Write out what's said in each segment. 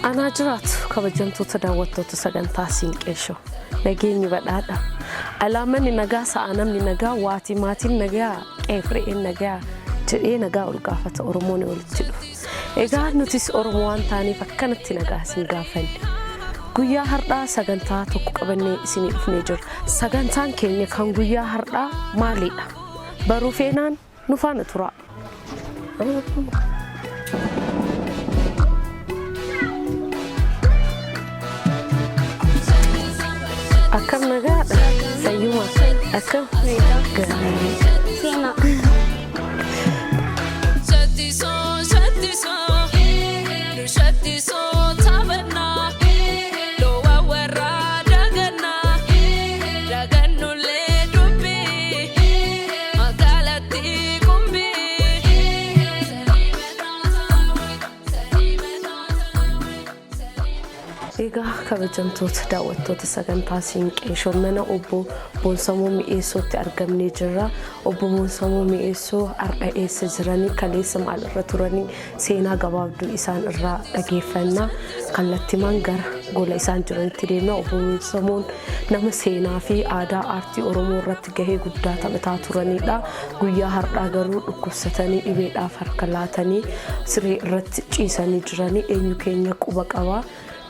Anaa jiraatu kabajamtoota daawwattoota sagantaa Siinqee Show. Nageenyi badhaadha. Alaamanni nagaa sa'a namni nagaa waatii maatiin nagaa qe'eef re'een nagaa jedhee nagaa ol gaafata Oromoon walitti dhufu. Egaa nutis Oromoo waan taaneef akkanatti nagaa isin gaafanne. Guyyaa har'aa sagantaa tokko qabannee isinii dhufnee jirra. Sagantaan keenya kan guyyaa har'aa maalidha? Baruu feenaan nu faana turaa. Akkam nagaadha? Fayyuma? Akkam? Gaarii. Seenaa. Egaa kabajamtoota daawwattoota sagantaa Siinqee Show mana obbo Boonsamoo Mi'eessootti argamnee jirra. Obbo Boonsamoo Mi'eessoo har'a eessa jiranii, kaleessa maal irra turanii, seenaa gabaabduu isaan irraa dhageeffanna. Kallattimaan gara gola isaan jiranitti deemna. Obbo Boonsamoon nama seenaa fi aadaa aartii Oromoo irratti gahee guddaa taphataa turanidha. Guyyaa har'aa garuu dhukkubsatanii dhibeedhaaf harka laatanii siree irratti ciisanii jiranii eenyu keenya quba qaba.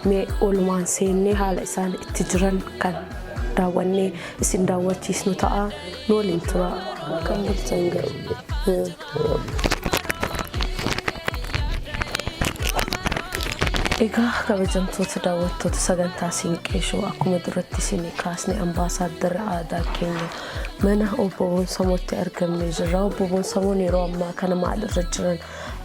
Mee oolumaan seennee haala isaan itti jiran kan daawwannee isin daawwachiisnu ta'a. Nu waliin turaa. Kan bulchan garuu. Egaa kabajamtoota daawwattoota sagantaa Siinqee Show akkuma duratti isin kaasne ambaasaaddara aadaa keenya mana obbo Boonsamootti argamnee jirra. Obbo Boonsamoon yeroo ammaa kana maalirra jiran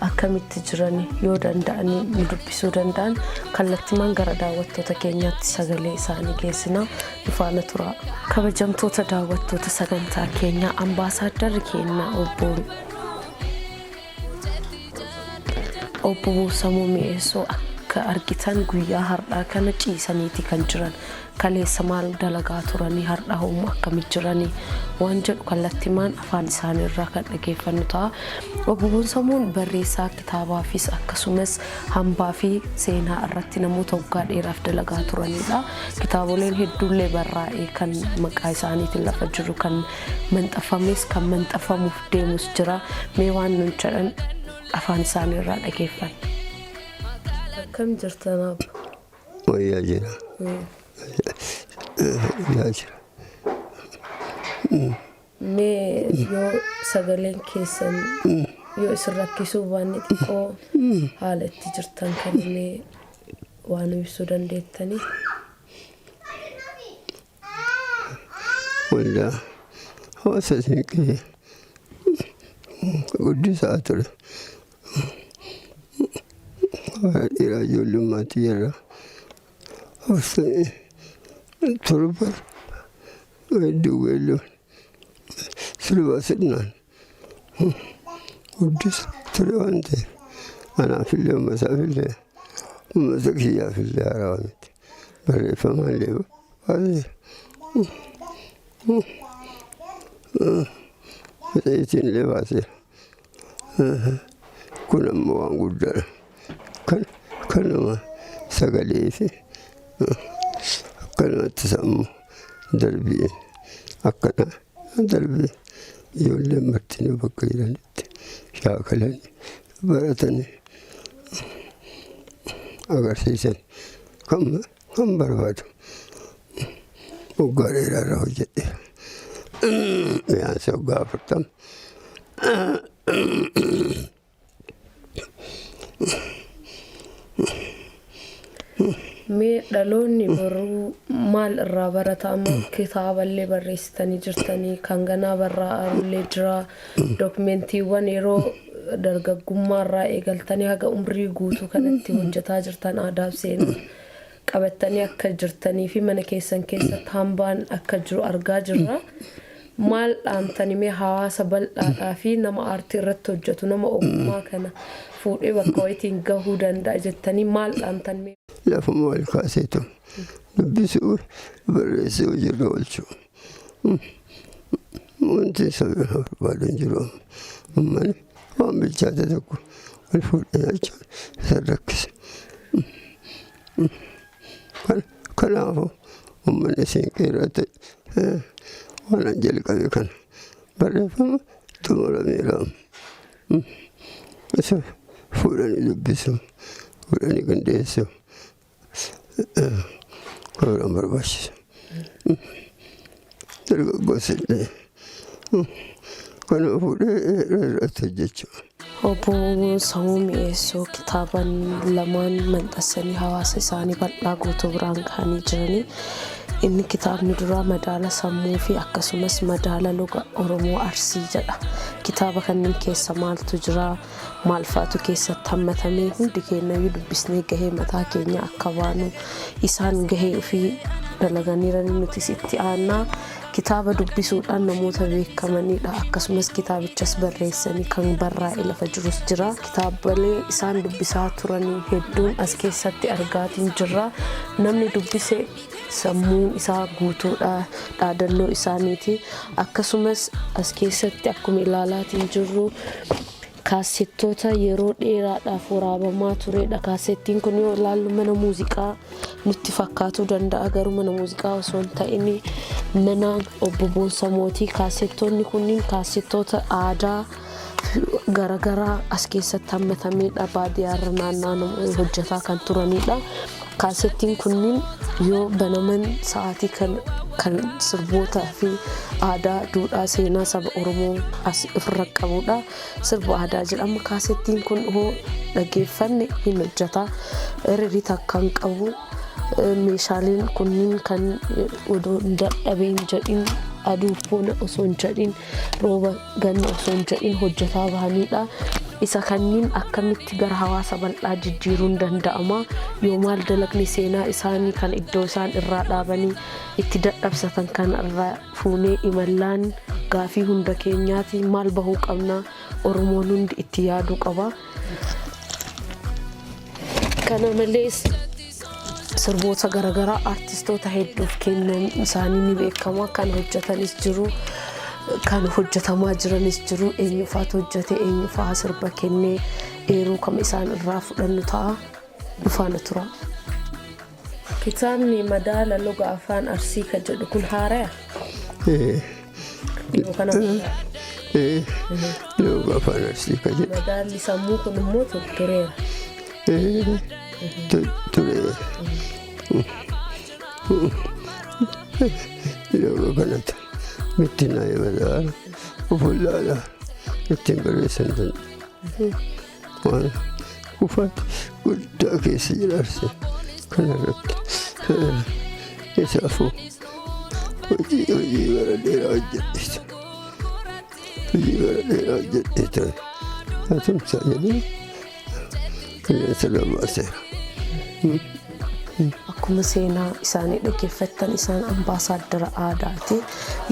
akkamitti jiran yoo danda'anii nu dubbisuu danda'an kallattimaan gara daawwattoota keenyaatti sagalee isaanii geessina nu faana turaa. Kabajamtoota daawwattoota sagantaa keenyaa ambaasaaddarri keenya obbo Boonsamoo Mi'eessoo akka argitan guyyaa har'aa kana ciisaniiti kan jiran. Kaleessa maal dalagaa turanii har'a hoommoo akkamit jiranii waan jedhu kallattimaan afaan isaanii irraa kan dhageeffannu ta'a. Obbo Boonsamoon barreessaa kitaabaafis akkasumas hambaa fi seenaa irratti namoota waggaa dheeraaf dalagaa turanidha. Kitaaboleen hedduullee barraa'ee kan maqaa isaaniitiin lafa jiru kan maxxanfames kan maxxanfamuuf deemus jira. Mee waan nun jedhan afaan isaanii irraa dhageeffanna. Akkam jirtan abba? Wayyaa jira. Wayyaa jira. Mee yoo sagaleen keessan yoo isin rakkisuu baanne xiqqoo haala itti jirtan kan mee waan ibsuu dandeettanii? Waldaa hawaasa Siinqee guddisaa ture. Dhiiraa ijoollummaatti jirra. 47 hedduu weelluun sirba sirnaan guddisa ture waan ta'eef anaafillee uummataafillee uummata kiyyaafillee haarawaa miti. Barreeffamaan baaseera. Matseetiin illee baaseera. Kun ammoo waan guddaadha. Kan kanuma sagalee fi akkanumatti sammuu darbii akkana darbii ijoolleen martinuu bakka jiranitti shaakalanii baratanii agarsiisan kan barbaadu waggaa dheeraa irra hojjedhe. Mi'aansa waggaa 40. Mee dhaloonni boruu maal irraa barata amma kitaaballee barreessitanii jirtanii kan ganaa barraa'arullee jira dookumentiiwwan yeroo dargaggummaa irraa eegaltanii haga umrii guutuu kanatti hojjetaa jirtan aadaa fi seenaa qabattanii akka jirtanii fi mana keessan keessatti hambaan akka jiru argaa jirra. Maal dhaamtani mee hawaasa bal'aadhaa fi nama aartii irratti hojjetu nama ogummaa kana fuudhee bakka wayitiin gahuu danda'a jettanii maal dhaamtan mee? Lafuma ol kaaseetu Dubbisuu, barreessuu, hojiirra oolchuu. Wanti isa barbaadu hin jiru. Uummanni waan bilchaate tokko wal fuudhee nyaachuun isa rakkisa. Kanaafuu uummanni Siinqee irratti waan an jalqabe kana barreeffama xumurameera. Isa fuudhanii dubbisu, fuudhanii qindeessu kan barbaachisu. Dargaggoos illee kana fuudhee irratti hojjechuu. Obbo Boonsamuu Mi'eessoo kitaaban lamaan maxxansanii hawaasa isaanii bal'aa guutuu biraan gahanii jiranii. Inni kitaabni duraa Madaala Sammuu fi akkasumas Madaala Loga Oromoo Arsii jedha. Kitaaba kanneen keessa maaltu jira? Maal fa'atu keessatti hammatamee? Hundi keenyayyuu dubbisnee gahee mataa keenya akka baanu isaan gahee ofii dalaganiiranii nutis itti aannaa. Kitaaba dubbisuudhaan namoota beekamanidha. Akkasumas kitaabichas barreessanii kan barraa'e lafa jirus jira. Kitaabolee isaan dubbisaa turanii hedduun as keessatti argaatiin jirra. Namni dubbise sammuun isaa guutuudha, dhaadannoo isaaniiti. Akkasumas as keessatti akkuma ilaalaatiin jirru kaassettoota yeroo dheeraadhaaf waraabamaa turedha. Kaassettiin kun yoo ilaallu mana muuziqaa nutti fakkaatuu danda'a, garuu mana muuziqaa osoo hin ta'in mana obbo Boonsamootii. Kaassettoonni kunniin kaassettoota aadaa garaagaraa as keessatti hammatamedha. Baadiyyaarra naanna'an hojjetaa kan turanidha. Kaassettiin kunniin yoo banaman sa'aatii kan sirbootaa fi aadaa, duudhaa, seenaa saba Oromoo as ofirra qabudha. Sirba aadaa jedhama. Kaasettiin kun hoo dhaggeeffanne hin hojjeta. Hiriirii takka hin qabu. Meeshaaleen kunniin kan odoo hin dadhabeen jedhin, aduu bona osoo hin jedhin, rooba ganna osoo hin jedhin hojjetaa bahanidha. Isa kanniin akkamitti gara hawaasa bal'aa jijjiiruun danda'ama? Yoo maal dalagni seenaa isaanii kan iddoo isaan irraa dhaabanii itti dadhabsatan kan irraa fuunee imallaan gaafii hunda keenyaati. Maal bahuu qabna? Oromoon hundi itti yaaduu qaba. Kana malees sirboota garaagaraa artistoota hedduuf kennan isaanii ni beekama. Kan hojjetanis jiru, kan hojjetamaa jiranis jiru. Eenyufaatu hojjete, eenyufaa sirba kennee, eeruu kam isaan irraa fudhannu ta'a. Dhufaana tura. Kitaabni Madaala Loga Afaan Arsii kan jedhu kun haaraya? Yoo kana Loga Afaan Arsii kan jedhu. Madaalli sammuu kun immoo tureera. Ture. Loga kanatu bittinnaa'ee madaala ofullaadha ittiin barreessan danda'u. Waan kufaati guddaa keessa jira Arsii kanarratti. Isaafuu hojii bara dheeraa hojjedheetu. Hojii bara dheeraa hojjedheetu. Haa tumsaa jedhee qilleensa irra baaseera. Akkuma seenaa isaanii dhaggeeffattan, isaan ambaasaaddara aadaati.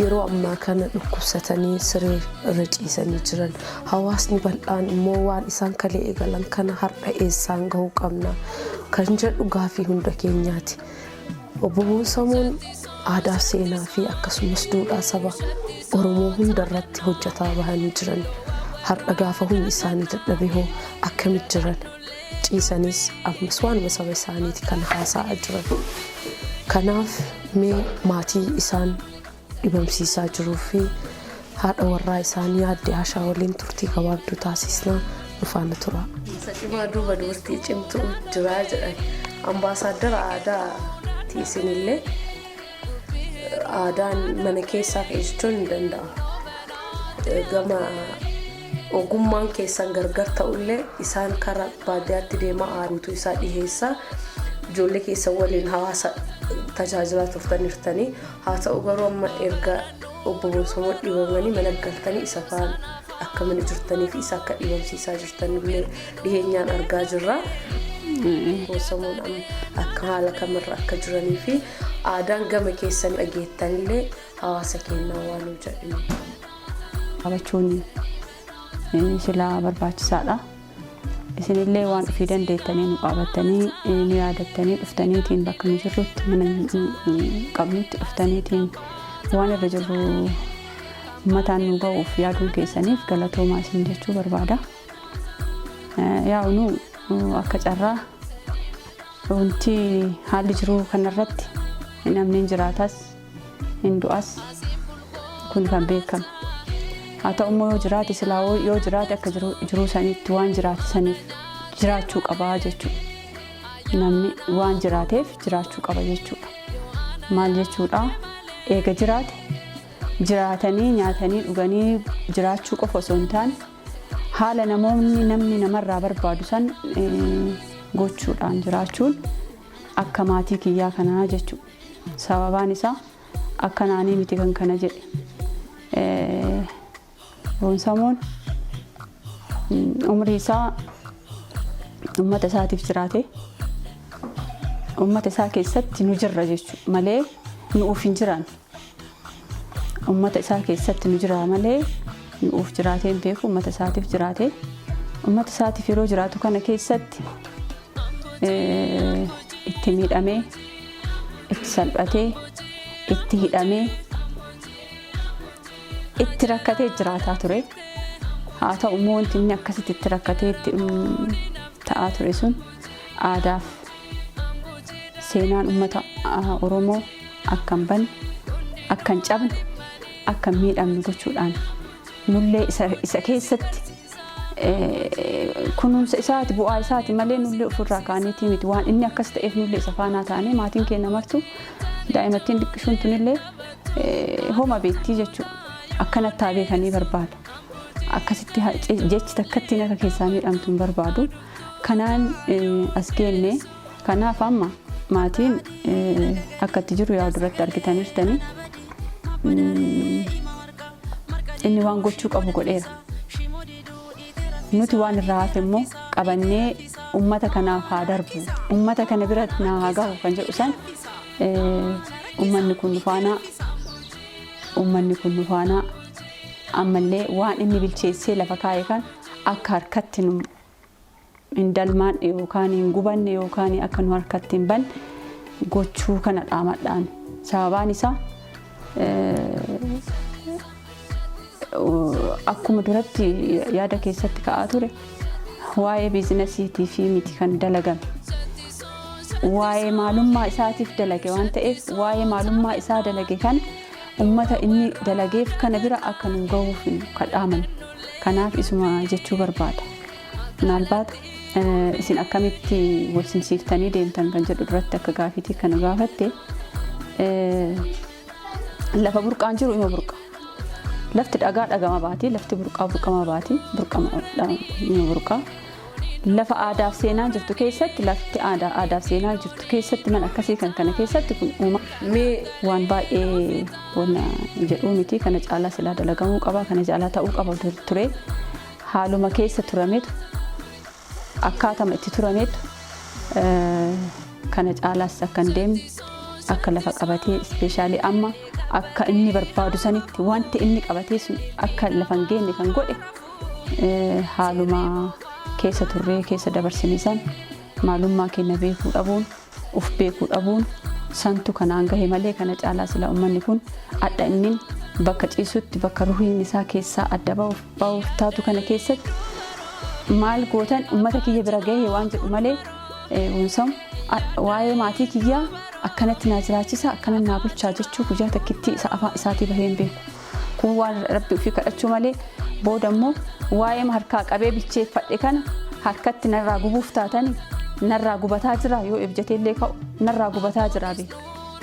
Yeroo ammaa kana dhukkubsatanii siree irra ciisanii jiran. Hawaasni bal'aan immoo waan isaan kalee eegalan kana har'a eessaan gahuu qabna kan jedhu gaafii hunda keenyaati. Obbo Boonsamoon aadaa, seenaa fi akkasumas duudhaa saba Oromoo hunda irratti hojjetaa bahanii jiran. Har'a gaafa humni isaanii dadhabe hoo akkamitti jiran? Ciisanis ammas waanuma saba isaaniiti kan haasa'aa jiran. Kanaaf mee maatii isaan dhibamsiisaa jiruu fi haadha warraa isaanii Aadde Ashaa waliin turtii gabaabduu taasisnaa, nu faana tura. Isa cimaa duuba dubartii cimtuu jiraa jedhan. Ambaasaaddara aadaati isinillee, aadaan mana keessaa ka'e jechuun hin danda'amu. Gama ogummaan keessan gargar ta'ullee, isaan karaa baadiyyaatti deemaa guutuu isaa dhiheessaa ijoollee keessan waliin hawaasa tajaajilaa turtanirtanii. Haa ta'u garuu amma erga obbo Boonsamoo dhibamanii mana galtanii isa faana akka mana jirtanii fi isa akka dhibamsiisaa jirtanillee dhiheenyaan argaa jirra. Boonsamoon amma akka haala kamirra akka jiranii fi aadaan gama keessan dhageettanillee hawaasa keenyaa waan jedhinu. Qabachuun silaa barbaachisaadha. Isinillee waan ofii dandeettanii nu qaabattanii nu yaadattanii dhuftaniitiin bakka nu jirrutti mana qabnutti dhuftaniitiin waan irra jirru uummataan nu ga'uuf yaaduun keessaniif galatoomaa isin jechuu barbaada. Yaa'u nu akka carraa wanti haalli jiruu kanarratti namni hin jiraatas hin du'as kun kan beekamu. Haa ta'u immoo yoo jiraate silaa yoo jiraate akka jiruu saniitti waan jiraate saniif jiraachuu qabaa jechuudha. Namni waan jiraateef jiraachuu qaba jechuudha. Maal jechuudha? Eega jiraate jiraatanii nyaatanii dhuganii jiraachuu qofa osoo hin taane haala namoonni namni namarraa barbaadu san gochuudhaan jiraachuun akka maatii kiyyaa kanaa jechuudha. Sababaan isaa akka naanii miti kan kana jedhe. Boonsamoon umrii isaa uummata isaatiif jiraate uummata isaa keessatti nu jirra jechuudha malee nuuf hin jiran. Uummata isaa keessatti nu jira malee nuuf jiraatee hin beeku, uummata isaatiif jiraate. Uummata isaatiif yeroo jiraatu kana keessatti itti miidhamee, itti salphatee, itti hidhamee, itti rakkatee jiraataa ture. Haa ta'u immoo wanti inni akkasitti itti rakkatee itti ta'aa ture sun aadaaf seenaan uummata Oromoo akka hin banne, akka hin cabne, akka hin miidhamne gochuudhaan nullee isa keessatti kunuunsa isaati, bu'aa isaati malee nullee ofirraa kaaniitii miti. Waan inni akkas ta'eef nullee isa faanaa taanee maatiin keenya martu daa'imattiin xiqqishuun tunillee homa beektii jechuudha. Akkanatti haa beekanii barbaada. Akkasitti jechi takkattiin akka keessaa miidhamtu hin barbaadu. Kanaan as geenne. Kanaaf amma maatiin akka itti jiru yaa duratti argitaniirtanii, inni waan gochuu qabu godheera. Nuti waan irraa hafe immoo qabannee uummata kanaaf haa darbu, uummata kana bira naa haa gahu kan jedhu san uummanni kun nu faanaa, uummanni kun nu faanaa ammallee waan inni bilcheessee lafa kaa'e kan akka harkatti nu hin dalmaanne yookaan hin gubanne yookaan akka nu harkatti hin banne gochuu kana dhaamadhaan. Sababaan isaa akkuma duratti yaada keessatti ka'aa ture, waa'ee biizinasiitii fi miti kan dalagame. Waa'ee maalummaa isaatiif dalage waan ta'eef, waa'ee maalummaa isaa dalage kan ummata inni dalageef kana bira akka nu gahuuf kadhaaman. Kanaaf isuma jechuu barbaada. Minaalbaat isin akkamitti wal simsiiftanii deemtan kan jedhu duratti akka gaafiitii kana gaafatte, lafa burqaan jiru ima burqa. Lafti dhagaa dhagama baati, lafti burqaa burqama baati, burqama ima burqaa. Lafa aadaaf seenaa jirtu keessatti, lafti aadaa aadaaf seenaa jirtu keessatti, mana akkasii kan kana keessatti kun uuma Mee waan baay'ee wanna jedhuu miti. Kana caalaa silaa dalagamuu qaba, kana caalaa ta'uu qaba ture. Haaluma keessa turametu, akkaatama itti turametu kana caalaas akka hin deemne, akka lafa qabatee ispeeshaalii amma akka inni barbaadu sanitti wanti inni qabatee sun akka lafa hin geenye kan godhe haaluma keessa turree keessa dabarsine san, maalummaa keenya beekuu dhabuun, uf beekuu dhabuun santu kanaan gahe malee, kana caalaa sila uummanni kun adha inni bakka ciisutti, bakka ruhiin isaa keessaa adda ba'uuf taatu kana keessatti maal gootan uummata kiyya bira gahe waan jedhu malee, Boonsamu waa'ee maatii kiyyaa akkanatti naa jiraachisa, akkana naa bulchaa jechuu guyyaa takkitti isa afaan isaatii bahee hin beeku. Kun waan rabbi ofii kadhachuu malee, booda immoo waa'ee harkaa qabee bilcheeffadhe kana harkatti narraa gubuuf taatani, narraa gubataa jira, yoo ebjatee illee ka'u narraa gubataa jira, beeku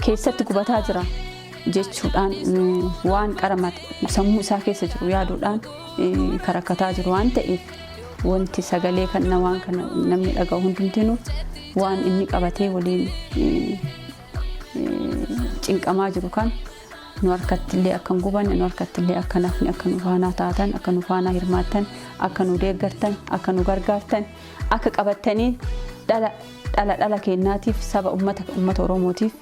keessatti gubataa jira jechuudhaan waan qarama sammuu isaa keessa jiru yaaduudhaan karakkataa jiru waan ta'eef, wanti sagalee kana waan kana namni dhaga'u hundumtinuu waan inni qabatee waliin cinqamaa jiru kan nu harkatti illee akka hin gubanne, nu harkatti illee akka nafni, akka nu faanaa taatan, akka nu faanaa hirmaattan, akka nu deeggartan, akka nu gargaartan, akka qabattanii dhala dhala dhala kennaatiif, saba ummata Oromootiif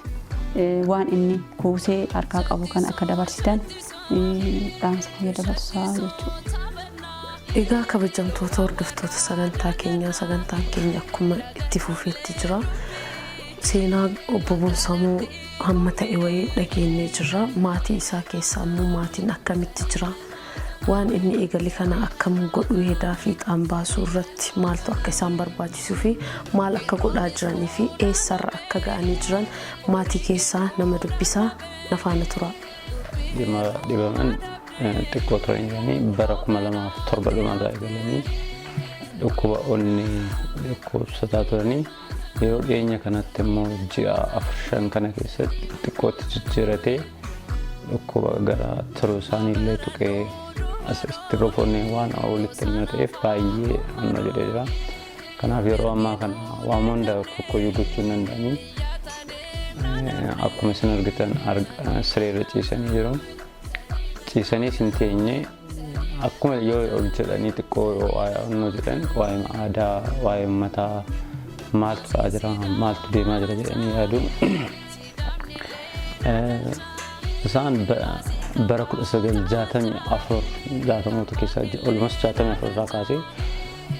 waan inni kuusee harkaa qabu kan akka dabarsitan dhaamsa kiyya dabarsaa jechuudha. Egaa kabajamtoota hordoftoota sagantaa keenyaa, sagantaan keenya akkuma itti fufeetti jira. Seenaa obbo Boonsamoo hamma ta'e wayii dhageenyee jirra. Maatii isaa keessaa immoo maatiin akkamitti jira? Waan inni eegale kana akkam godhuu hedaa fiixaan baasuu irratti maaltu akka isaan barbaachisuu fi maal akka godhaa jiranii fi eessarra akka ga'anii jiran maatii keessaa nama dubbisaa na faana turaa. Dhibaman xiqqoo turan jiranii bara 2007 dhumarraa eegalanii dhukkuba onnee dhukkubsataa turanii yeroo dhiyeenya kanatti immoo ji'a 4-5 kana keessatti xiqqootti jijjiiratee dhukkuba gara tiruu isaanii illee tuqee asitti onnee waan walitti himna ta'eef baay'ee annoo jedhee jira. Kanaaf yeroo ammaa kana waan hunda tokkoyyuu gochuu hin danda'anii akkuma isin argitan sireerra ciisanii jiru. Ciisanii isin teenye akkuma yoo ol jedhanii xiqqoo yoo onnoo jedhan waa'ee aadaa, waa'ee uummataa maaltu ta'aa jira, maaltu deemaa jira jedhanii yaadu. Isaan bara 1964 jaatamoota keessaa olmas 64 irraa kaasee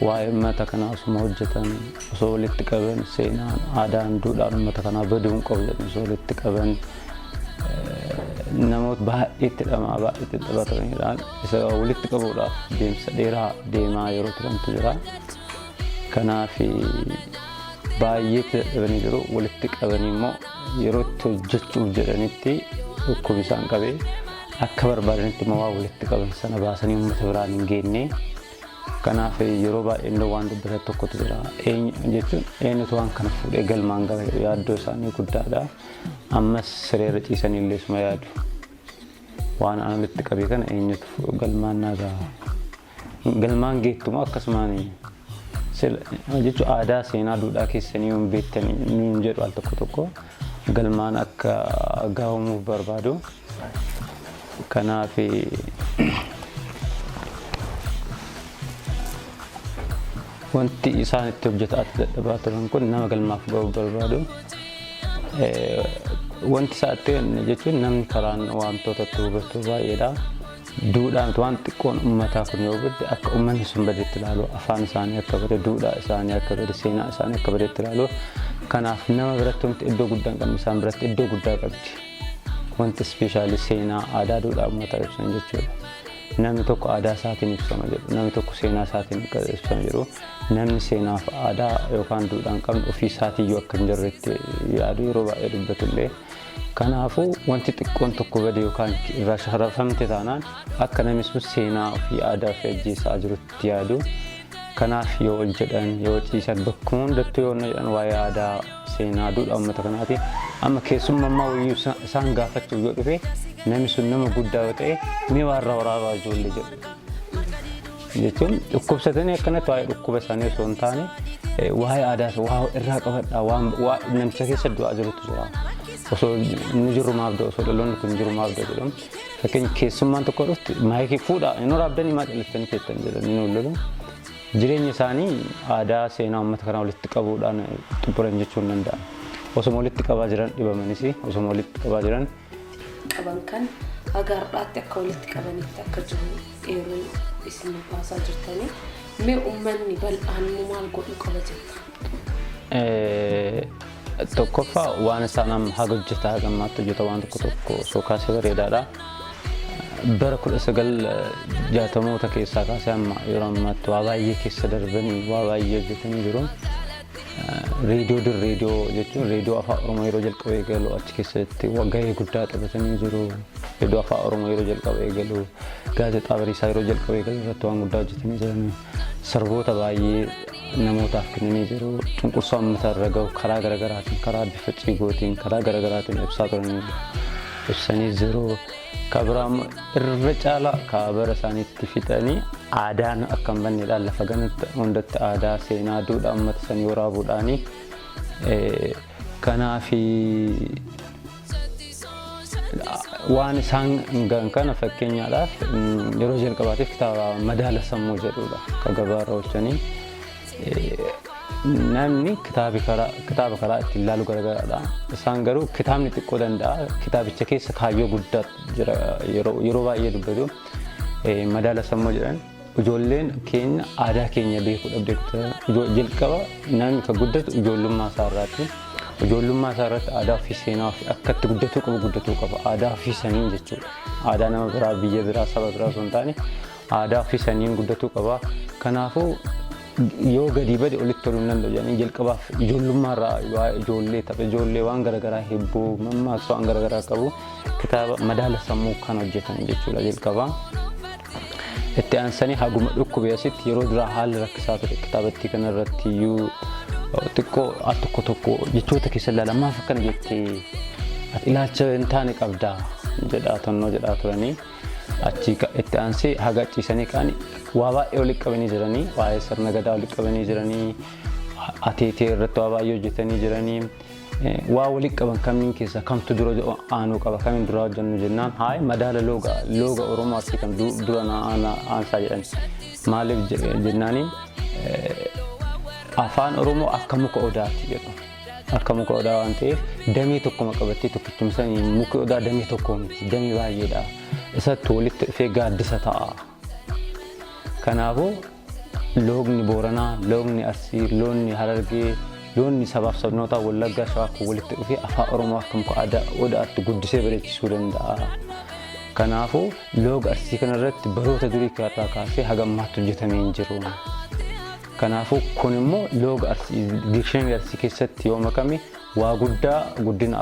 waa'ee uummata kanaa osuma hojjetan, osoo walitti qaban, seenaan, aadaan, duudhaan uummata kanaa baduu hin qabu jedhan osoo walitti qaban, namoota baay'eetti dhamaa baay'eetti taphatanidhaan isa walitti qabuudhaaf deemsa dheeraa deemaa yeroo turantu jira. Kanaaf baay'eetti dadhabanii jiru. Walitti qabanii immoo yeroo itti hojjechuuf jedhanitti dhukkubi isaan qabee akka barbaadanitti immoo waa walitti qaban sana baasanii uummata biraan hin geenne. Kanaaf yeroo baay'ee illee waan dubbatan tokkotu jira. Eenyu jechuun eenyutu waan kana fuudhee galmaan gala jedhu yaaddoo isaanii guddaadha. Ammas sireerra ciisanii illee suma yaadu. Waan an walitti qabee kana eenyutu galmaan naa gaha? Galmaan geettumoo akkasumaan jechuun aadaa, seenaa, duudhaa keessanii yoo hin beektanii nuun jedhu al tokko tokko galmaan akka gahamuuf barbaadu. Kanaaf wanti isaan itti hojjetaa dadhabaa turan kun nama galmaaf ga'uu barbaadu. Wanti isaa itti jechuun namni karaan wantoota itti hubatu baay'eedha. Duudhaan waan xiqqoon uummataa kun yoo badde akka uummanni sun badetti ilaalu, afaan isaanii akka bade, duudhaa isaanii akka bade, seenaa isaanii akka badetti ilaalu. Kanaaf nama biratti wanti iddoo guddaa hin qabne isaan biratti iddoo guddaa qabdi. Wanti ispeeshaalii seenaa, aadaa, duudhaa uummataa ibsan jechuudha. Namni tokko aadaa isaatiin ibsama jedhu, namni tokko seenaa isaatiin ibsama jedhu, namni seenaaf aadaa yookaan duudhaa hin qabne ofii isaatiiyyuu akka hin jirretti yaadu yeroo baay'ee dubbatullee. Kanaafuu wanti xiqqoon tokko bade yookaan irraa sharafamte taanaan akka namni sun seenaa ofii, aadaa ofii ajjeesaa jirutti yaadu. Kanaaf yoo ol jedhan, yoo ciisan, bakkuma hundattuu yoo jedhan waa'ee aadaa, seenaa, duudhaa uummata kanaati. Amma keessummaa wayyuu isaan gaafachuuf yoo dhufe namni sun nama guddaa yoo ta'e mee waan irraa waraabaa ijoollee jedhu. Jechuun dhukkubsatanii akkanatti waa'ee dhukkuba isaanii osoo hin taane waa'ee aadaa waa irraa qabadhaa, waan namicha keessa du'aa jirutu jira. Osoo inni jiru maaf du'a, osoo dhaloonni kun jiru maaf du'a jedhamu. Fakkeenya keessummaan tokko dhufti maayikii fuudhaa inni waraabdanii maa calliftanii teettan jedhanii nu lolu. Jireenya isaanii aadaa, seenaa uummata kanaa walitti qabuudhaan xumuran jechuun danda'ama. Osoma walitti qabaa jiran dhibamanis osoma walitti qabaa jiran. Qaban kan haga har'aatti akka walitti qabanitti akka jiru eeruu isin baasaa jirtanii. Mee uummanni bal'aan immoo maal godhuu qaba jetta? Tokkoffaa waan isaan amma haga hojjetaa haga ammaatti hojjeta waan tokko tokko osoo kaasee bareedaadha. Bara 1960moota keessaa kaasee amma yeroo ammaatti waa baay'ee keessa darbanii waa baay'ee hojjetanii jiru. Reediyoo dur reediyoo jechuun reediyoo afaan Oromoo yeroo jalqaba eegalu achi keessatti gahee guddaa taphatanii jiru. Reediyoo afaan Oromoo yeroo jalqaba eegalu, gaazexaa Bariisaa yeroo jalqaba eegalu irratti waan guddaa hojjetanii jiran. Sirboota baay'ee namootaaf kennanii jiru. Cunqursaa uummata irra gahu karaa garaagaraatiin, karaa bifa ciigootiin, karaa garaagaraatiin ibsaa turanii ibsanii jiru. Kabiraa immoo irra caalaa kaabara isaaniitti fixanii aadaan akka hin banneedhaan lafa ganatti hundatti aadaa, seenaa, duudhaa uummata sanii waraabuudhaani kanaaf waan isaan gahan kana fakkeenyaadhaaf yeroo jalqabaatiif kitaaba madaala sammuu jedhudha kan gabaarra oolchanii. Namni kitaaba karaa ittiin ilaalu garagaraadha. Isaan garuu kitaabni xiqqoo danda'a. Kitaabicha keessa kaayyoo guddaa jira yeroo baay'ee dubbatu. Madaala sammuu jedhan. Ijoolleen keenya aadaa keenya beekuu dhabdee, jalqaba namni kan guddatu ijoollummaa isaa irraatti. Ijoollummaa isaa irratti aadaa ofii, seenaa ofii akka itti guddatuu qabu guddatuu qaba. Aadaa ofii saniin jechuudha. Aadaa nama biraa, biyya biraa, saba biraa osoo hin taane aadaa ofii saniin guddatuu qaba. Kanaafuu yoo gadi bade olitti toluu hin danda'u jedhanii jalqabaaf ijoollummaa irraa waa'ee ijoollee, tapha ijoollee, waan garaagaraa, hibboo, mammaaksa, waan garaagaraa qabu kitaaba madaala sammuu kan hojjetan jechuudha jalqabaa. Itti aansanii haguma dhukkube asitti yeroo duraa haalli rakkisaa ture. Kitaabattii kanarratti iyyuu xiqqoo al tokko tokko jechoota keessa ilaala, "Maaf akkana jettee? Ati ilaalcha hin taane qabdaa," jedhaa tonnoo jedhaa turanii. Achi itti aansee haga ciisanii ka'anii waa baay'ee walitti qabanii jiranii, waa'ee sirna gadaa walitti qabanii jiranii, ateetee irratti waa baay'ee hojjetanii jiranii. Waa walitti qaban kamiin keessaa kamtu dura aanuu qaba, kamiin dura hojjennu jennaan, haay, madaala looga Oromoo Arsii kan dura aansaa jedhan. Maaliif jennaaniin, afaan Oromoo akka muka odaati jedhu. Akka muka odaa waan ta'eef damee tokkoma qabattee tokkichuma sanii, muki odaa damee tokko miti, damee baay'eedha. Isatti walitti dhufee gaaddisa ta'a. Kanaafuu loogni Booranaa, loogni Arsii, loogni Harargee, loogni sabaaf sabnoota Wallaggaa, Shawaa kun walitti dhufee afaan Oromoo akka muka odaatti guddisee bareechisuu danda'a. Kanaafuu looga Arsii kanarratti baroota durii irraa kaasee haga ammaatti hojjetamee hin jiru. Kanaafuu kun immoo looga Arsii dictionary Arsii keessatti yoo makame waa guddaa guddina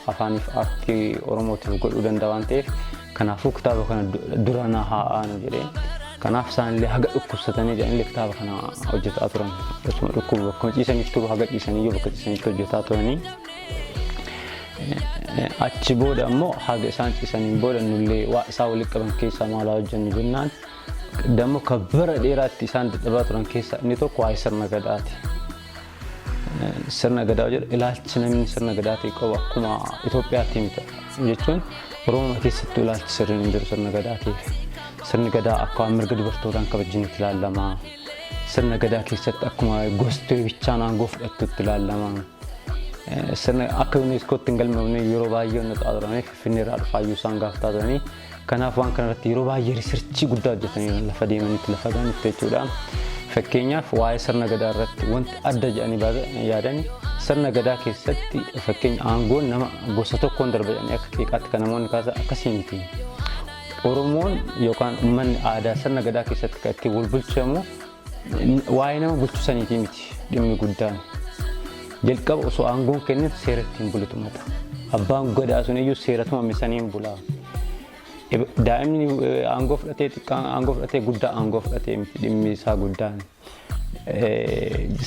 afaaniif aartii Oromootiif godhuu danda'a waan ta'eef, kanaafuu kitaaba kana dura na haa aanu jedhee. Kanaaf isaanillee haga dhukkubsatanii jedhanillee kitaaba kana hojjetaa turan. Osuma dhukkubu bakkuma ciisanitti turu, haga ciisanii bakka ciisanitti hojjetaa turanii. Achi booda immoo haga isaan ciisaniin booda nullee waa isaa walitti qaban keessaa maal haa hojjennu jennaan, dammoo ka bara dheeraatti isaan dadhabaa turan keessaa inni tokko waa'ee sirna gadaati. Sirna gadaa jedhu, ilaalchi namni sirna gadaatii qabu akkuma Itoophiyaatti miti jechuun, Oromoo keessattuu ilaalchi sirriin hin jiru sirna gadaatiif. Sirni gadaa akka waan mirga dubartootaan kabajinitti ilaalama. Sirna gadaa keessatti akkuma gosti bichaan aangoo fudhattutti ilaalama. Sirna akka UNESCOtti hin galmoofne yeroo baay'ee onnoo ta'aa turanii, Finfinnee irraa dhufaayyuu isaan gaafataa turanii. Kanaaf waan kanarratti yeroo baay'ee research guddaa hojjetanii lafa deemanitti, lafa ga'anitti jechuudha. Fakkeenyaaf waa'ee sirna gadaa irratti wanti adda jedhanii yaadan, sirna gadaa keessatti fakkeenya aangoon nama gosa tokkoon darba jedhanii akka qeeqaatti kan namoonni kaasan akkasii miti. Oromoon yookaan uummanni aadaa sirna gadaa keessatti kan ittiin wal bulchamu waa'ee nama bulchu saniitii miti dhimmi guddaan. Jalqaba osoo aangoon kennin seera ittiin bulutu mata. Abbaan gadaa sun iyyuu seera tumame saniin bula. Daa'imni aangoo fudhatee, xiqqaan aangoo fudhatee, guddaa aangoo fudhatee miti dhimmi isaa guddaan.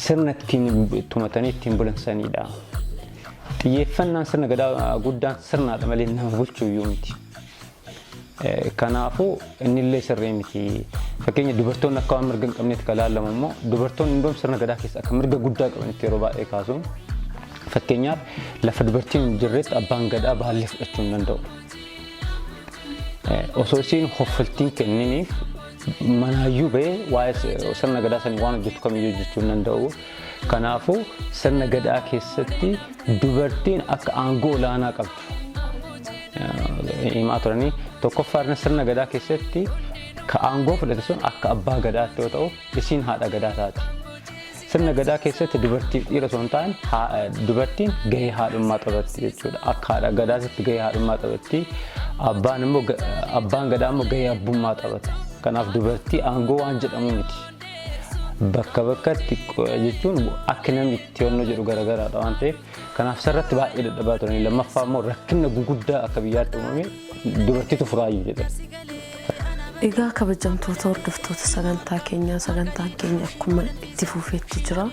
Sirna ittiin tumatanii ittiin bulan saniidha. Xiyyeeffannaan sirna gadaa guddaan sirnaadha malee nama bulchuu iyyuu miti. Kanaafuu innillee sirrii miti. Fakkeenya dubartoonni akka waan mirga hin qabnetti kan ilaalamu immoo, dubartoonni hundoom sirna gadaa keessa akka mirga guddaa qabanitti yeroo baay'ee kaasu. Fakkeenyaaf lafa dubartiin hin jirretti abbaan gadaa baallee fudhachuu hin danda'u. Osoo isiin hoffaltiin kenniniif manaayyuu bahee waa'ee sirna gadaa sanii waan hojjetu kamiyyuu hojjechuu hin danda'u. Kanaafuu sirna gadaa keessatti dubartiin akka aangoo olaanaa qabdu himaa turanii. Tokkoffaa, sirna gadaa keessatti ka aangoo fudhate sun akka abbaa gadaatti yoo ta'u, isiin haadha gadaa taati. Sirna gadaa keessatti dubartiif dhiira osoo hin taane dubartiin gahee haadhummaa taphatti jechuudha. Akka haadha gadaatitti gahee haadhummaa taphatti. Abbaan immoo, abbaan gadaa immoo gahee abbummaa taphata. Kanaaf dubartii aangoo waan jedhamu miti. Bakka bakkatti jechuun akka namni itti honnoo jedhu garagaraadha waan ta'eef, kanaaf sarratti baay'ee dadhabaa turanii. Lammaffaa immoo rakkina guguddaa akka biyyaatti uumame dubartiitu furaayyuu jedhan. Egaa kabajamtoota hordoftoota sagantaa keenyaa, sagantaan keenya akkuma itti fufeetti jira.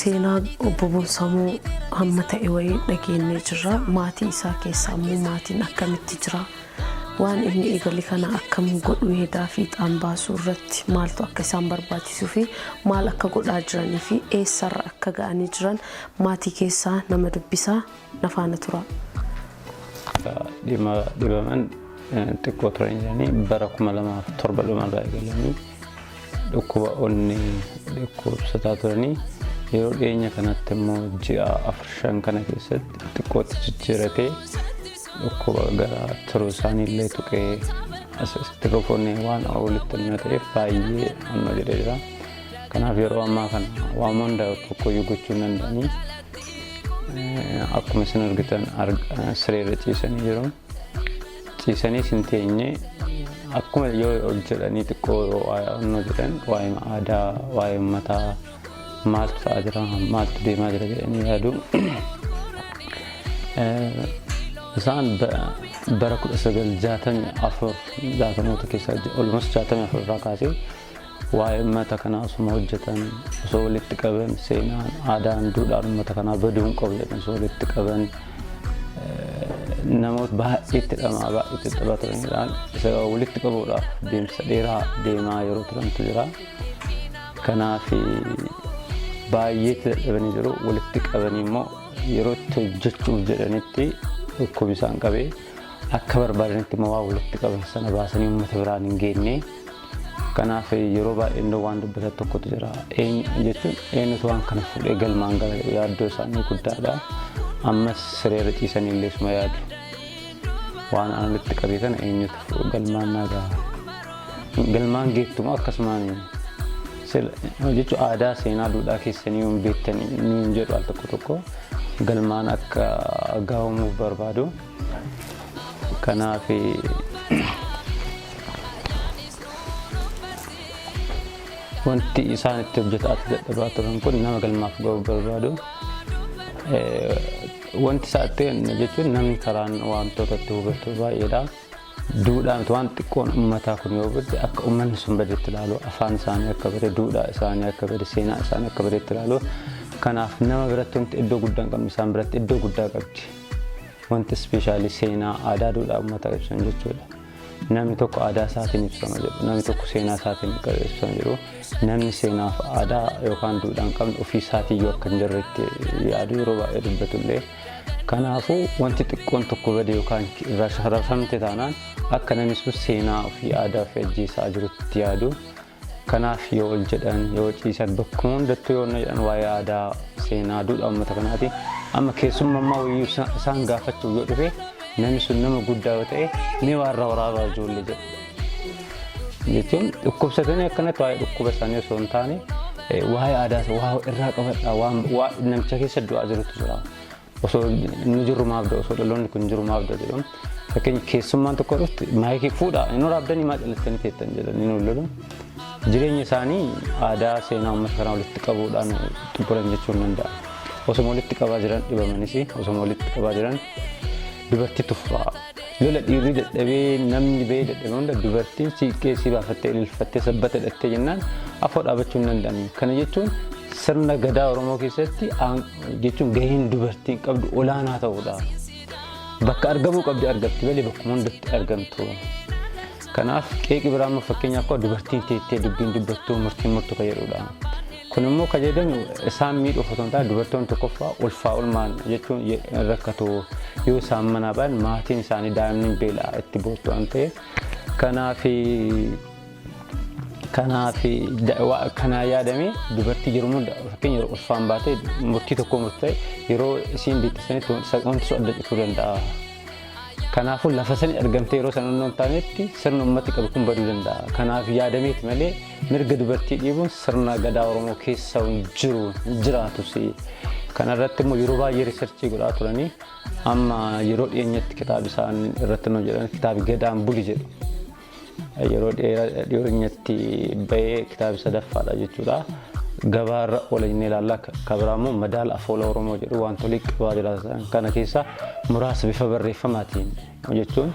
Seenaa obbo Boonsamuu hamma ta'e wayii dhageenyee jirra. Maatii isaa keessaa immoo maatiin akkamitti jira? Waan inni eegale kana akkam godhuu hedaa fiixaan baasuu irratti maaltu akka isaan barbaachisuu fi maal akka godhaa jiranii fi eessarra akka ga'anii jiran maatii keessaa nama dubbisaa, na faana tura. Dhimma dhibaman xiqqoo turan jiranii, bara 2007 dhumarraa eegalanii dhukkuba onnee dhukkubsataa turanii. Yeroo dhiyeenya kanatti immoo ji'a 4, 5 kana keessatti xiqqootti jijjiiratee dhukkuba gara turuu isaanii illee tuqee. Asitti waan walitti himna ta'eef baay'ee onnoo jedhee jira. Kanaaf yeroo ammaa kana waan hunda tokkoyyuu gochuu hin danda'anii. Akkuma isin argitan sireerra ciisanii jiru. Ciisanii isin teenye akkuma yoo ol jedhanii xiqqoo onnoo jedhan waa'ee aadaa, waa'ee uummataa maaltu ta'aa jira, maaltu deemaa jira jedhanii yaadu. Isaan bara 1964, 60moota keessa, almost 64 irraa kaasee waa'ee uummata kanaa osuma hojjetan, osoo walitti qaban, seenaan, aadaan, duudhaan uummata kanaa baduu hin qabu jedhan osoo walitti qaban, namoota baay'eetti dhamaa, baay'eetti taphaa turanidhaan isa walitti qabuudhaaf deemsa dheeraa deemaa yeroo turantu jira. Kanaaf baay'eetti dadhabanii jiru. Walitti qabanii immoo yeroo itti hojjechuuf jedhanitti dhukkubi isaan qabee akka barbaadanitti immoo waa walitti qaban sana baasanii uummata biraan hin geenne. Kanaaf yeroo baay'ee iddoo waan dubbatan tokkotu jira. Eenyu jechuun eenyutu waan kana fuudhee galmaan gara jedhu yaaddoo isaanii guddaadha. Ammas sireerra ciisanii illee suma yaadu. Waan an walitti qabee kana eenyutu galmaan naa gaha? Galmaan geettumoo akkasumaan jechuun aadaa, seenaa, duudhaa keessanii hin beektanii nuun jedhu. Al tokko tokko galmaan akka gahamuuf barbaadu. Kanaaf wanti isaan itti hojjetaa dadhabaa turan kun nama galmaaf ga'uu barbaadu. Wanti isaa itti jechuun namni karaan wantoota itti hubatu baay'eedha. Duudhaa miti, waan xiqqoon uummataa kun yoo badde akka uummanni sun badetti ilaalu, afaan isaanii akka bade, duudhaa isaanii akka bade, seenaa isaanii akka badetti ilaalu. Kanaaf nama biratti wanti iddoo guddaa hin qabne isaan biratti iddoo guddaa qabdi. Wanti especially seenaa, aadaa, duudhaa uummataa ibsan jechuudha. Namni tokko aadaa isaatiin ibsama jedhu, namni tokko seenaa isaatiin ibsama jedhu, namni seenaaf aadaa yookaan duudhaa hin qabne ofii isaatiiyyuu akka hin jirretti yaadu yeroo baay'ee dubbatullee. Kanaafuu wanti xiqqoon tokko bade yookaan irraa sharafamte taanaan akka namni sun seenaa ofii, aadaa ofii ajjeesaa jirutti yaadu. Kanaaf yoo ol jedhan, yoo ciisan, bakkuma hundattuu yoo jedhan waa'ee aadaa, seenaa, duudhaa uummata kanaati. Amma keessummaa wayyuu isaan gaafachuuf yoo dhufe, namni sun nama guddaa yoo ta'e, mee waan irraa waraabaa ijoollee jedhu. Jechuun dhukkubsatanii akkanatti waa'ee dhukkuba isaanii osoo hin taane waa'ee aadaa waa irraa qabadhaa, waan namicha keessa du'aa jirutu jira. Osoo inni jiru maaf du'a, osoo dhaloonni kun jiru maaf du'a jedhamu. Fakkeenya keessummaan tokko dhufti, maayikii fuudhaa inni waraabdanii maa calliftanii teettan jedhanii nu lolu. Jireenya isaanii aadaa, seenaa uummata kanaa walitti qabuudhaan xumuran jechuun danda'a. Osuma walitti qabaa jiran dhibamanis, osuma walitti qabaa jiran dubartii tuffaa. Lola dhiirri dadhabee, namni ba'ee dadhabee hunda dubartiin siiqqee sii baafattee, ililfattee, sabbata hidhattee jennaan afoo dhaabachuu hin danda'an. Kana jechuun sirna gadaa Oromoo keessatti jechuun gaheen dubartiin qabdu olaanaa ta'uudha. Bakka argamuu qabdi argamti malee bakkuma hundatti argamtu. Kanaaf qeeqi biraa immoo fakkeenyaaf akka dubartiin teettee dubbiin dubbattuu, murtiin murtu kan jedhudha. Kun immoo kan jedhamu isaan miidhuuf otoo hin taane, dubartoonni tokkoffaa ulfaa ulmaan jechuun rakkatu, yoo isaan manaa ba'an maatiin isaanii daa'imni beelaa itti boottu waan ta'eef. Kanaaf kanaa yaadamee dubartii yeroo hunda, fakkeenya yeroo ulfaan baatee murtii tokko murtee, yeroo isiin deette sanitti wanti sun adda cituu danda'a. Kanaafuu lafa sani argamtee yeroo sana hin taanetti sirna uummati qabu kun baduu danda'a. Kanaaf yaadameeti malee mirga dubartii dhiibuun sirna gadaa Oromoo keessa hin jiru, hin jiraatus. Kanarratti immoo yeroo baay'ee research godhaa turanii amma yeroo dhiyeenyatti kitaaba isaan irratti nu jedhan, kitaabi Gadaan Buli jedhu. Yeroo dhiyeenyatti bahee kitaaba sadaffaadha jechuudha. Gabaarra oola jennee ilaalla. Kabiraa immoo Madaala Afoola Oromoo jedhu wantoota qabaa jiraatan kana keessa muraasa bifa barreeffamaatiin, jechuun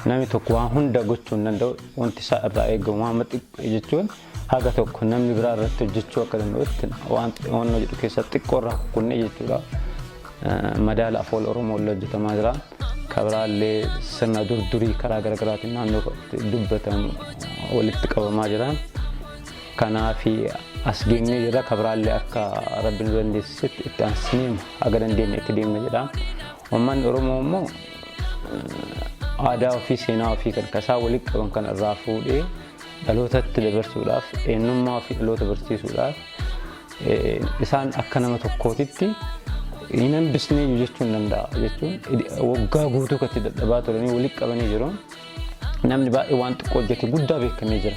namni tokko waan hunda gochuu hin danda'u, wanti isaa irraa eegamu waan xiqqoo, jechuun haga tokko namni biraa irratti hojjechuu akka danda'utti waan waan jedhu keessa xiqqoo irraa kukkunnee jechuudha. Madaala Afoola Oromoo illee hojjetamaa jira. Kabiraallee sirna durdurii karaa garaagaraatiin naannoo dubbatamu walitti qabamaa jira. Kanaaf as geenyee jirra. Kabiraallee akka rabbi nu dandeessisetti itti aansinee haga dandeenye itti deemna jedha. Uummanni Oromoo immoo aadaa ofii, seenaa ofii kan kasaa walitti qaban kan irraa fuudhee dhalootatti dabarsuudhaaf, eenyummaa ofii dhaloota barsiisuudhaaf isaan akka nama tokkootitti hin hambisnee jechuu hin danda'a, jechuun waggaa guutuu kan itti dadhabaa turanii walitti qabanii jiru. Namni baay'ee waan xiqqoo hojjete guddaa beekamee jira.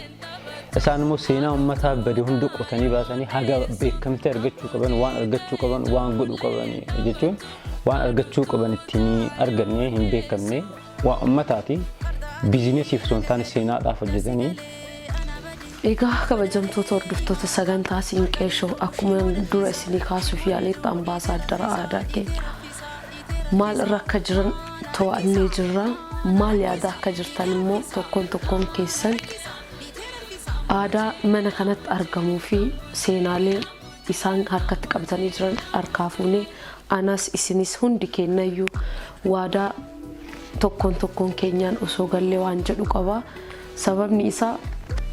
Isaan immoo seenaa uummataa bade hunda qotanii baasanii haga beekamtii argachuu qaban, waan argachuu qaban, waan godhuu qaban jechuun waan argachuu qaban ittiin arganne hin beekamne waan uummataati. Biizinesiif osoo hin taane seenaadhaaf hojjetanii. Egaa kabajamtoota hordoftoota sagantaa Siinqee Show, akkuma dura isinii kaasuuf yaaletti ambaasaaddara aadaa keenya maal irra akka jiran to'annee jirra. Maal yaada akka jirtan immoo tokkoon tokkoon keessan aadaa mana kanatti argamuu fi seenaalee isaan harkatti qabatanii jiran harkaa fuunee anas isinis hundi keenyayyuu waadaa tokkoon tokkoon keenyaan osoo gallee waan jedhu qaba. Sababni isaa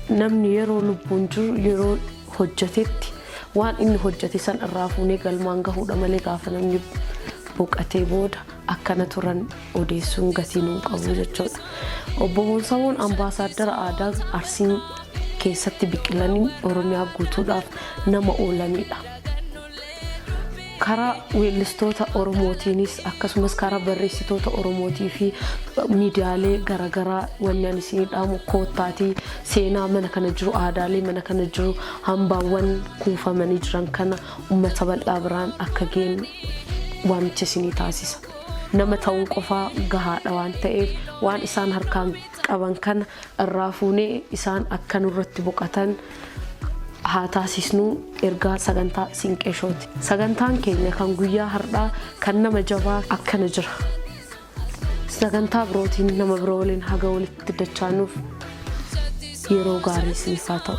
namni yeroo lubbuun jiru yeroo hojjetetti waan inni hojjete san irraa fuunee galmaan gahuudha malee gaafa namni boqatee booda akkana turan odeessuun gatii nuu qabu jechuudha. Obbo Boonsamoon ambaasaaddara aadaa Arsiin keessatti biqilanii Oromiyaa guutuudhaaf nama oolanidha. Karaa weellistoota Oromootiinis akkasumas karaa barreessitoota Oromootii fi miidiyaalee garaagaraa wanni ani isinii dhaamu, koottaatii seenaa mana kana jiru, aadaalee mana kana jiru, hambaawwan kuufamanii jiran kana uummata bal'aa biraan akka geenyu waamicha isinii taasisa. Nama ta'uun qofaa gahaadha waan ta'eef, waan isaan harkaan qaban kana irraa fuunee isaan akka nurratti boqotan haa taasisnu ergaa sagantaa Siinqee Shooti. Sagantaan keenya kan guyyaa har'aa kan nama jabaa akkana jira. Sagantaa birootiin nama biroo waliin haga walitti dachaanuuf yeroo gaarii isiniif haa ta'u.